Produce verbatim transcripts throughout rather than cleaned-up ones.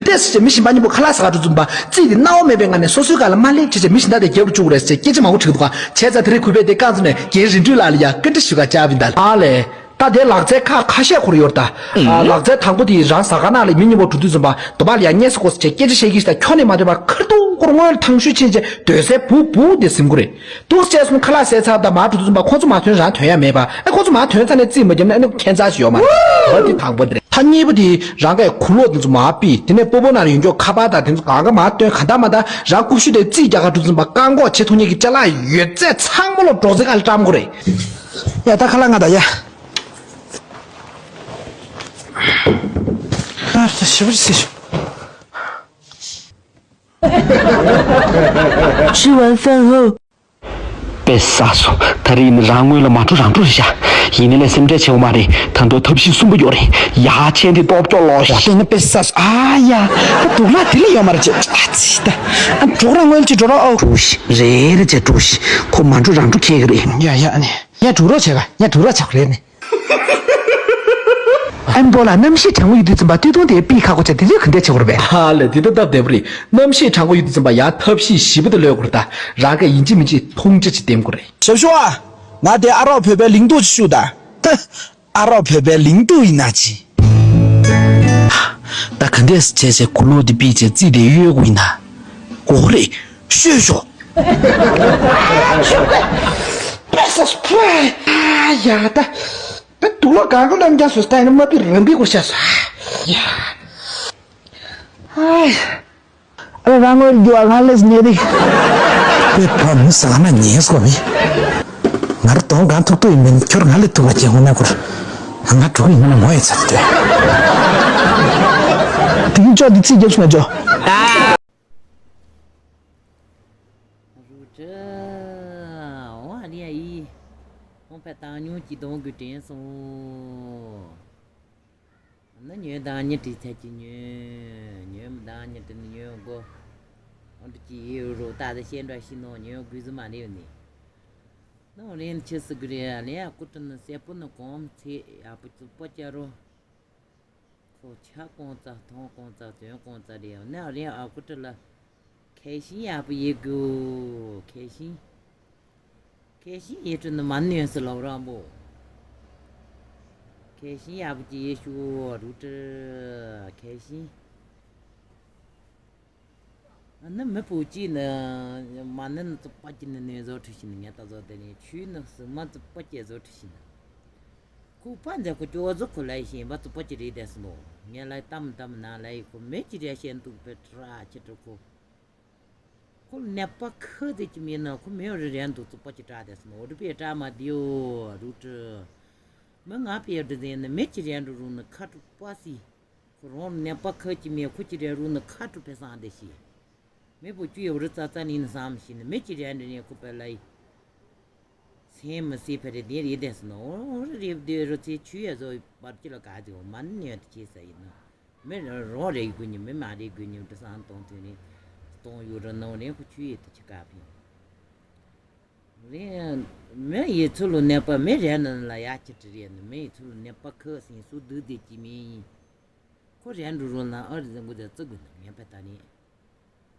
ཏེས་ཟེར་བྱས་མི་གཞན་པ་གཉིས་པོ་ཁ་ལག་ཟ་ག་འགྲོ་བཙུན་པ་རྩིས་དེ་སྣང་བ་མེད་པའི་ངང་ནས་སོ་སོའི་སྒང་ལ་མ་སླེབས་བྱས་བྱས་མི་གཞན་དག་དེ་རྒྱབ་རུ་བཅུག་རེད་ཟེར་སྐད་ཆ་མང་པོ་དྲིས་འདུག་ག་བྱས་ཙང་དེ་རིང་གུས་པས་དེ་རྐང་བཙུགས་ནས་རྒན་རིག་འཕྲུལ་ལགས་ལ་ཡ་བཀའ་འདྲི་ཞུ་ག་བཅར་བ་ཡིན་ད། ཨ་ལས། ད་དེ་ལག་རྩལ་ཁག་ཁ་ཤས་ཁོ་ར་ཡོད་རེད་ད། ཨ། ལག་རྩལ་དང་པོ་དེ་རང་ཟ་ཁང་ནང་ལ་མི་གཉིས་པོ་འགྲོ་དུས་ཙམ་པ་དོ་པ་ལ་ཡ་སྙད་ཟེར་གོ་ཟེར་བྱས་སྐད་ཆ་བཤད་ཀྱི་ཞིག་ད་ཁྱོན་ནས་མ་ཐོས་པར་ཁ་ཐུག་ཁོ་རང་སྔོན་ལ་ཐང་ཤུ་ཕྱིན་བྱས་སྡོད་སའི་སྦུག་སྦུག་དེ་ཟིན་གོ་རེད། འདུག་སེ་བྱས་སོང་ཁ་ལག་ཟས་ཚར་དང་མར་འགྲོ་དུས་ཙམ་པ་ཁོ་ཚོ་མར་ཐོན་རང་ཐོན་ཡ་མེད་པ། ཨེ་ཁོ་ཚོ་མར་ཐོན་ཚར་ནས་རྩིས་མ་བརྒྱབ་ན་ཨ་ནི་ཁྱད་མཚར་ཞིག་ཡོད་མ་རེད། ད་དེ་དང་པོ་དེ་རེད། ད་གཉིས་པ་དེ་རང་གིས་གུ་ལོག་དེ་ཚོ་མར་ཕུད་དེ་ནས་སྤོ་བོ་ནང་ལ་ཡོད་མཁན་ཁ་པར་དང་དེ་ཚོ་གང་ག་མར་བཏོན་གང་ལྟར་མ་ལྟར་རང་ཀུ་ཤུ་དེ་རྩིས་རྒྱག་ག་འགྲོ་དུས་ཙམ་པ་བཀག་འགོག་བྱེད་ཐུབ་མཁན་གྱི་ཅ་ལག་ཡོད་ཚད་ཚང་མ་ལོ་སྒྲོག་ཙེ་སྒང་ལ་བཀྲམ་དགོས་རེད། ཡ་ད་ཁ་ལག་ང་ད་ཡ། ཨ་ད་ཞིབ་པར་ཟེར། 吃完饭后，དཔེ་བསགས་སོང་། ད་རེས་ཡིན་ན་རང་ངོས་ལ་མ་འགྲོ་རང་འགྲོ་རེད་ཤག་ཡིན་ནའི་ལས་སེམས་ཁྲལ་བྱེད་དགོས་མ་རེད། ད་དུང་ཐབས་ཤེས་གསུམ་པ་ཡོད་རེད། ཡ་མཆན་དེ་ལྟོ་ཅོག་ལོག་ཤག་དེ་ནི་དཔེ་བསགས་སོང་། ཨ་ཡ། ད་དུག་ལོག་དེ་ལ་ཡོད་མ་རེད་ཅེས། ཨ་ཙི་ད། ཨ་འགྲོ་རང་ངོས་ལ་ཅིག་འགྲོ་རོགས་ཨོ། འགྲོ་ཤི་རེ་རེ་བྱས་འགྲོ་ཤི། ཁོ་མ་འགྲོ་རང་འགྲོ་ཁེལ་གི་རེད། ཡ་ཡ་ཨ་ནི། ཡ་འགྲོ་རོགས་བྱས་ག་ཡ་འགྲོ་རོགས་བྱས་ག་རེད་ནི། ཨ་མདོ་ལ་གནམ་གཤིས་གྲང་མོ་ཡོད་དུས་ཙམ་པ་སྟོད་ཐུང་དེ་པི་ཁ་གོ་ཆ་དེ་ཚོས་ག་འདྲས་བྱེད་དགོས་རེད་པས། ཧ་ལས་དེ་ལྟ་སྟབས་བདེ་པོ་རེད། གནམ་གཤིས་གྲང་མོ་ཡོད་དུས་ཙམ་པ་ཡང་ཐབས་ཤེས་ཞིབ་པོ་དེ་ལོས་དགོས་རེད་ད། རང་གིས་ཡིན་གཅིག་མིན་གཅིག་འཐུང་ཆ་ཅིག་འདེམས་དགོས་རེད། ཞབས་ཞུ་བ། ང་དེ་ཨ་རོགས་བོད་པའི་ལིང་ཏོག་ཅིག་བཤུ་ད། ཨ་རོགས་བོད་པའི་ལིང་ཏོག་ཡིན་ན་ཅི། ད་ག་འདྲས་བྱས་བྱས་གུ་ལོག་དེ་པི་བྱས་རྩིས་དེ་གཡོལ་དགོས་ཡིན་ན། འོ་རེད། ཤོད་ཤོག་ཤོད་པས། པེ་སོ་སི་པེ། ཡ་ད། པེ་དུག་ལོག་གང་ག་ལོན་རྒྱ་སོ་སྟེ་ནི་མ་པི་རང་པི་གོ་ཤ་སོ། ཡ། ཨ་རང་ངོས་རྒྱུ་བ་ང་ལས་ཉེ་རིག་པེ་ཕ་མི་ཟ་ན་ཉེས་སོ་མི། ང་ར་དོང་གང་ཐུག་ཐུག་ཡིན་མིན་ཁྱོར་ང་ལས་ཐུག་པ་ཅན་ཧོ་ན་ཁུར། ང་དྲུག་ཡིན་ན་ངོ་ཡི་ཚར་ཏེ། དེ་ཡིན་ཅོག་འདི་ཚིག་རྒྱབ་སོང་ན་ཅོ། རུ་ཏྲ། འོ་ཨ་ལི་ཨ་ཡི། ཁོང་ཕ་བཏང་མྱོང་གི་གདོང་གི་དྲན་སོང་། ན་ཉོན་དང་ཉི་དྲི་ཚད་ཀྱི་ཉོན། ཉོན་མི་དང་ཉི་དྲི་ནི་ཉོན་གོ། འོ་འདི་ཀྱི་ཡེ་རོ་ད་དེ་ཤེས་འདྲ་ཤི་ནོ་ཉོན་དགོས་ཟི་མ་རེད་ནི། ནོ་རེན་ཆི་སི་གི་རེ་ལེ་ཡ་ཀུ་ཏི་ནི་སེ་པོ་ནི་གོམ་ཚེ་ཡ་པུ་ཙུ་པོ་ཅ་རོ། ཁོ་ཆ་གང་ཙ་ཐོང་གང་ཙ་དོན་གང་ཙ་རེད་ན་རེད་ཨ་ཁུ་ཏི་ལ། ཁེ་ཤིང་ཡག་པོ་ཡེ་དགོས། ཁེ་ཤིང་། ཁེ་ཤིང་ཡེ་ཏུ་ནི་མ་ནུས་སུ་ལོག་རང་པོ། ཁེ་ཤིང་ཡག་པོ་ཅིག་ཡེ་ཤུ་རུ་ཏི། ཁེ་ཤིང་། ནི་མི་བུ་གཅིག་ནི་མ་ནི་ནི་ཙུ་པ་ཅི་ནི་ནི་བཟོ་ཁྲི་ཤི་ནི་ངས་ད་བཟོ་དེ་ནི་ཆུ་ནི་སི་མ་ཙུ་པ་ཅི་བཟོ་ཁྲི་ཤི་ནི། ཁོ་པ་འཛེ་ཁོ་ཅོ་བ་ཟོ་ཁོ་ལ་ཡི་ཤེས་པ་ཙུ་པ་ཅི་རེད་དེ་སི་ནོ། ངས་ལ་ཡི་ཏམ་ཏམ་ན་ལ་ཡི་ཁོ་མེ་ཅི་རེ་ཤེས་འདུག་པའི་ཁྲ་ཆི་ཁྲི་ཁོ། ཁོ་ནད་པ་ཁུ་དེ་ཅི་མིན་ན་ཁོ་མེ་རི་རན་འདུག་ཙུ་པ་ཅི་ཏྲ་དེ་སི་ནོ་རི་པའི་ཏྲ་མ་དེའོ་རུ་ཏྲི། མི་ང་པའི་རི་ཟེ་ནི་མེ་ཅི་རན་རུ་རུ་ནི་ཁ་ཏུ་པ་སི། ཁོ་རང་ནད་པ་ཁ་ཅིག་མེད་ཁོ་ཅི་རེ་རུ་ནི་ཁ་ཏུ་ཕེ་སང་དེ་ཤི། མེ་བུ་ཅུ་ཡོ་རི་ཙ་ཙ་ནི་ནི་སམ་ཤི་ནི་མེ་ཅི་རེ་འདི་ནི་ཁོ་པེ་ལ་ཡི། སེམས་མི་སེ་ཕེ་རེ་དེ་རེ་དེ་སི་ནོ་རི་རེ་བ་དེ་རུ་ཚེ་ཆུ་ཡ་ཟོ་བར་ཅི་ལ་ག་དེ་འོ་མ་ནི་ཡོད་དེ་ཅི་ས་ཡིན་ནོ། མེ་རང་རེ་གུ་ཉི་མེ་མ་རེ་གུ་ཉི་དྲི་སང་གཏོང་ཐུ་ནི། གཏོང་ཡོ་རི་ནོ་རེ་ཁོ་ཆུ་ཡི་དེ་ཅི་ག་ཕི་ཡོང་། རེད། མི་ཡི་ཚུལ་ལུ་གནས་པ་མི་རེ་ནི་ལ་ཡ་ཅི་ཏི་རེད་ནི་མི་ཡི་ཚུལ་ལུ་གནས་པ་ཁི་སིན་སུ་དུ་དེ་ཅི་མི་ཡིན། ཁོ་རེ་འགྲོ་རུ་ན་ཨ་རི་ཟིན་གུ་དེ་ཙི་གུ་ནི་ངན་པ་ད་ནི།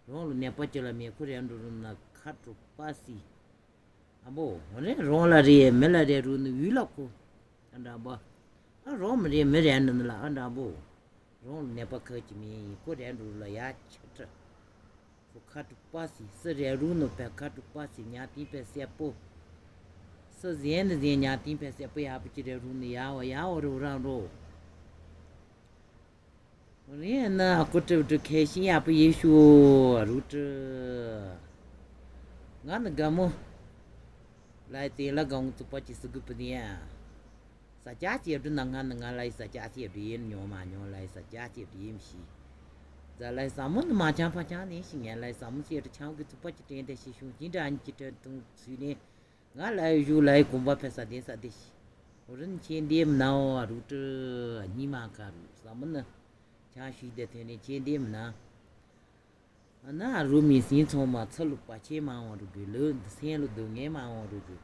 རང་ལུ་གནས་པ་ཅི་ལ་མེད་ཁོ་རེ་འགྲོ་རུ་ན་ཁ་དྲུག་པ་སི། ཨ་བོ་རེ་རང་ལ་རེ་མི་ལ་རེ་རུ་ནི་ཡུལ་ལ་ཁོ། ཨ་འདྲ་བོ། ཨ་རོགས་མི་རེད་མི་རེད་འདི་ནི་ལ་ཨ་འདྲ་བོ། རང་ལ་ནད་པ་ཁག་ཅིག་མིན་ཡིན་ཁོ་རེད་འགྲོ་ལ་ཡ་ཆི་ཁྲི། ཁོ་ཁ་དྲུག་པ་སི་སི་རེད་རུ་ནི་ཕེ་ཁ་དྲུག་པ་སི་ཉ་ཏིང་ཕེ་སེ་པོ། སི་ཟན་ནི་ཟན་ཉ་ཏིང་ཕེ་སེ་པོ་ཡག་པོ་ཅི་རེད་རུ་ནི་ཡ་བ་ཡ་བ་རུ་རང་རོ། རེད་ན་ཀུ་ཀྲི་ཀྲི་ཁེ་ཤིང་ཡག་པོ་ཡེ་ཤུ་རུ་ཀྲི། ང་ནི་དགའ་མོ། ལའི་ཏེ་ལ་གང་བཙུགས་པ་ཅི་སི་གུ་པི་ནི་ཡ། ས་ཆ་ཅི་ཡ་དུ་ན་ང་ནི་ང་ལའི་ས་ཆ་ཅི་ཡ་དུ་ཡིན་ཉོ་མ་ཉོ་ལའི་ས་ཆ་ཅི་ཡ་དུ་ཡིན་ཤི། ཛ་ལའི་ས་མོ་ནི་མ་ཆང་ཕ་ཆང་ནི་ཤི་ངན་ལའི་ས་མོ་ཅི་ཡ་དུ་ཆང་གི་བཙུགས་པ་ཅི་དྲན་ཏེ་ཤི་ཤུང་ཅི་འདྲ་ཉི་ཅི་དྲན་ཐུང་ཚུལ་ནི། ང་ལ་ཡོད་ལ་ཡོད་གོམ་པ་ཕེ་ས་དེ་ས་དེ་ཤི། འོ་རིན་ཆེན་འདེམ་ན་འོ་རུ་ཏྲི་ཉི་མ་ཁ་རུ་ས་མི་ནི། ཆང་ཤུས་དེ་ཐོན་ནས་ཆེན་འདེམ་ན། ཨ་ན་རུ་མི་སིན་ཚང་མ་ཚ་ལུ་པ་ཆེ་མ་འོ་རུ་གི་ལུ་འདི་སེན་ལུ་སྡུག་ངན་མ་འོ་རུ་གི།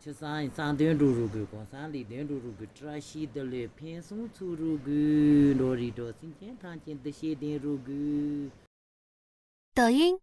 ཆ་ ཁྱེད་སང་སང་དོན་འགྲུབ་རུ་དགོས། གོང་སང་ལས་དོན་འགྲུབ་རུ་དགོས། བཀྲ་ཤིས་བདེ་ལེགས་ཕུན་སུམ་ཚོགས་རུ་དགོས། འགྲོ་རིགས་འགྲོ་སེམས་ཅན་ཐམས་ཅད་འདི་ཤེས་ལྡན་རུ་དགོས། 抖音，